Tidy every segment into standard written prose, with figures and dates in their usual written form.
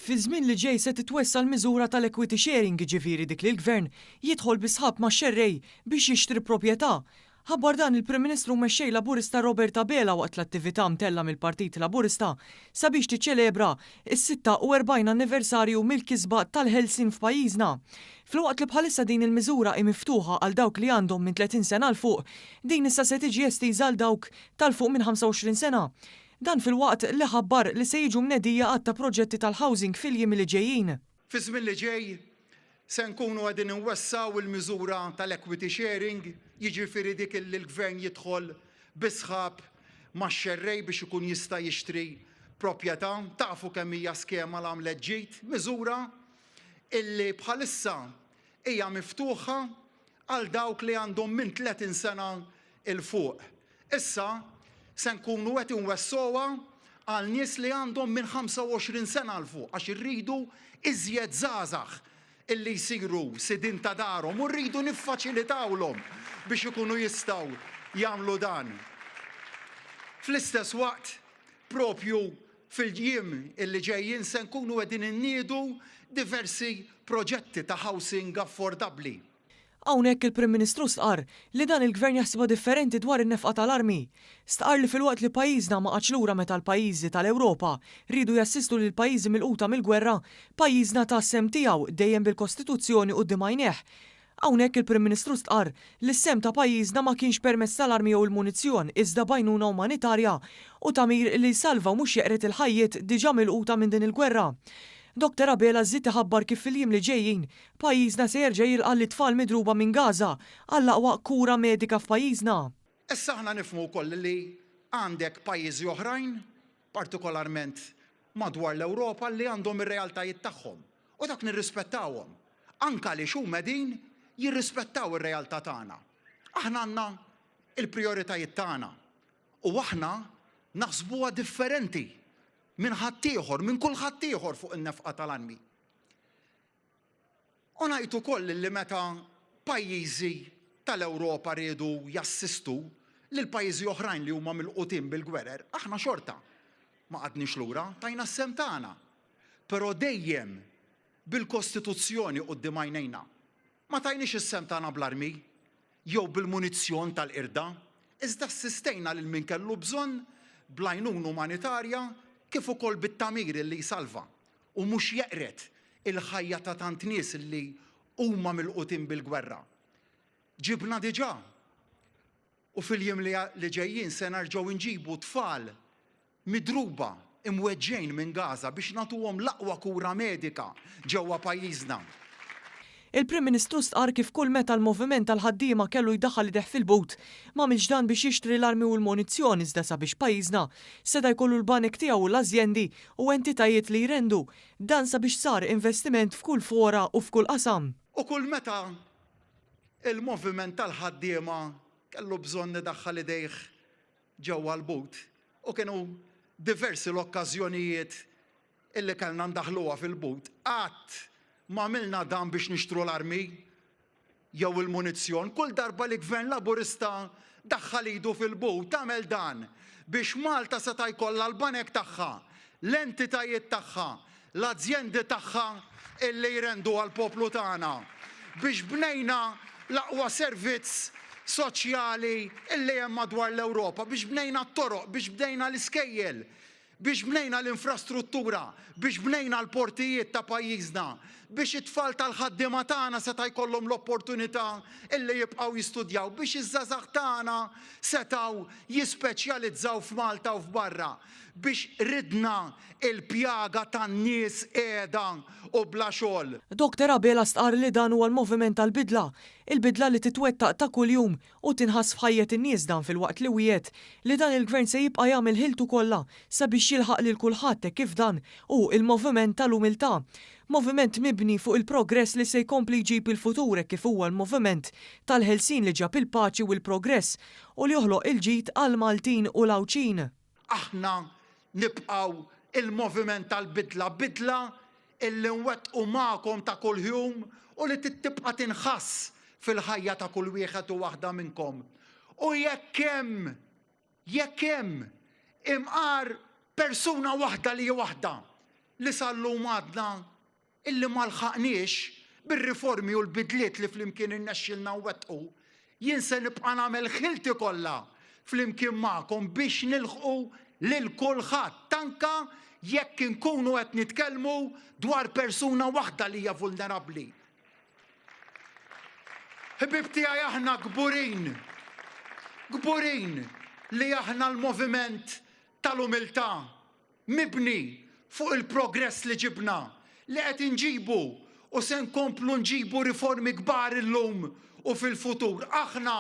Fiż-żmien li ġej se titwessa' l-miżura tal-equity sharing jiġifieri dik li l-Gvern jidħol bi sħab max-xerrej biex jixtri proprjetà. Ħabbar dan il-Prim Ministru u Mexxej Laburista Robert Abela waqt l-attività mtellgħa mill-Partit Laburista sabiex tiċċelebra s-46 anniversarju mill-kisba tal-ħelsien f'pajjiżna. Filwaqt li bħalissa din il-miżura hi miftuħa għal dawk li għandhom minn 30 sena 'l fuq, din issa se tiġi estiża għal dawk ta' 'l fuq minn 25 sena. Dan filwaqt li ħabbar li se jiġu mnedija għadd ta' proġetti tal-housing fil-jiem li ġejjin. Fiż-żmien li ġej se nkunu qegħdin inwessgħu l-miżura tal-equity sharing, jiġifieri dik li l-Gvern jidħol bi sħab max-xerrej biex ikun jista' jixtri proprjetà. Tafu kemm hija skema l għamlet ġid, miżura illi bħalissa hija miftuħa għal dawk li għandhom minn 30 sena 'l fuq. Issa se nkunu qed inwessgħuha għal nies li għandhom minn 25 sena 'l fuq għax irridu iżjed żgħażagħ illi jsiru sidien ta' darhom u rridu niffaċilitawlhom biex ikunu jistgħu jagħmlu dan. Fl-istess waqt, propju Fil-jiem li ġejjin se nkunu qegħdin inniedu diversi proġetti ta' housing affordabbli. Hawnhekk il-Prim Ministru stqarr li dan il-Gvern jaħsibha differenti dwar in-nefqa tal-armi. Stqarr li filwaqt li pajjiżna ma qagħadx lura meta l-pajjiżi tal-Ewropa riedu jassistu lill-pajjiżi milquta mill-gwerra, pajjiżna ta s-sehem tiegħu dejjem bil-Kostituzzjoni quddiem għajnejh. Hawnhekk il-Prim Ministru stqarr li s-sehem ta' pajjiżna ma kienx permezz tal-armi jew il-munizzjon iżda b'għajnuna umanitarja u tagħmir li jsalva u mhux jeqred il-ħajjiet diġà milquta minn din il-gwerra. Doctor Abela żied iħabbar kif fil-jiem li ġejjin pajjiżna se jerġa' jilqa' lit-tfal midruba minn Gaza għall-aqwa kura medika f'pajjiżna. Issa aħna nifhmu wkoll li għandek pajjiżi oħrajn, partikolarment madwar l-Ewropa li għandhom ir-realtajiet tagħhom u dak nirrispettawhom, anke għaliex huma qegħdin jirrispettaw ir-realtà tagħna. Aħna għandna l-prijoritajiet tagħna u aħna naħsbuha differenti minn ħaddieħor, minn kull ħaddieħor fuq in-nefqa tal-armi. U ngħid ukoll li meta pajjiżi tal-Ewropa riedu jassistu lil pajjiżi oħrajn li huma milqutin bil-gwerer, aħna xorta ma qgħadniex lura, tajna s-sehem tagħna. Però dejjem bil-Kostituzzjoni quddiem għajnejna. Ma tajniex is-sehem tagħna bl-armi jew bil-munizzjon tal-qirda, iżda assistejna lil min kellu bżonn bl-għajnuna umanitarja kif ukoll bit-tagħmir li jsalva. u mhux jeqred il-ħajja ta' tant nies li huma milqutin bil-gwerra. Ġibna diġà u fil-jiem li ġejjin se nerġgħu nġibu tfal midruba imweġġgħin minn Gaza biex nagħtuhom l-aqwa kura medika ġewwa pajjiżna. Il-Prim Ministru stqarr kif kull meta l-moviment tal-ħaddiema kellu jdaħħal idejh fil-but, m'għamilx dan biex jixtri l-armi u l-munizzjon iżda sabiex pajjiżna seta' jkollu l-banek tiegħu u l-azjendi u entitajiet li jrendu. Dan sabiex sar investiment f'kull fora u f'kull qasam. U kull meta l-moviment tal-ħaddiema kellu bżonn idaħħal idejh ġewwa l-but, u kienu diversi l-okkażjonijiet illi kellna ndaħħluha fil-but, qatt m'għamilna dan biex nixtru l-armi jew il-munizzjon. Kull darba li Gvern Laburista daħħal idu fil-but għamel dan biex Malta seta' jkollha l-banek tagħha, l-entitajiet tagħha, l-azjendi tagħha illi jrendu għall-poplu tagħna, biex bnejna l-aqwa servizz soċjali illi hemm madwar l-Ewropa, biex bnejna t-toroq, biex bnejna l-iskejjel, biex bnejna l-infrastruttura, biex bnejna l-portijiet ta' pajjiżna, biex it-tfal tal-ħaddiema tagħna seta' jkollhom l-opportunità illi jibqgħu jistudjaw, biex iż-żgħażagħ tagħna setgħu jispeċjalizzaw f'Malta u f'barra, biex ridna l-pjaga tan-nies qiegħda u bla xogħol. Doctor Abela stqarr li dan huwa l-moviment tal-bidla, il-bidla li titwettaq ta' kuljum u tinħass f'ħajjet in-nies dan filwaqt li wiegħed li dan il-Gvern se jibqa' jagħmel ħiltu kollha sabiex jilħaq lil kulħadd hekk kif dan hu il-moviment tal-umiltà. Moviment mibni fuq il-progress li se jkompli jġib il-futur hekk kif huwa l-moviment tal-ħelsien li ġab il-paċi u l-progress u li joħloq il-ġid għall-Maltin u l-Għawdxin. Aħna nibqgħu il-moviment tal-bidla, bidla illi nwettqu magħkom ta' kuljum u li trid tibqa' tinħass fil-ħajja ta' kull wieħed u waħda minnkom. U jekk hemm, jekk hemm imqar persuna waħda li hi waħda. li sal-lum għadna illi ma lħaqniex bir-riformi u l-bidliet li flimkien irnexxielna nwettqu, jien se nibqa' nagħmel ħilti kollha flimkien magħkom biex nilħqu lil kulħadd, anke jekk inkunu qed nitkellmu dwar persuna waħda li hija vulnerabbli. Ħbieb tiegħi aħna kburin, kburin li aħna l-moviment tal-umiltà. Mibni fuq il-progress li ġibna, li qed inġibu u se nkomplu nġibu riformi kbar illum u fil-futur. Aħna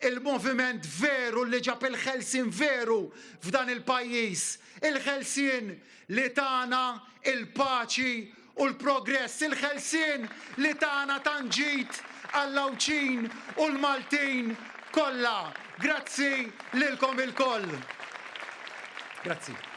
il-moviment veru li ġab il-ħelsien veru f'dan il-pajjiż, il-ħelsien li tana l-paċi u l-progress, il-ħelsien li tana tant ġid għall-Għawdxin u l-Maltin kollha. Grazzi lilkom ilkoll. Grazzi.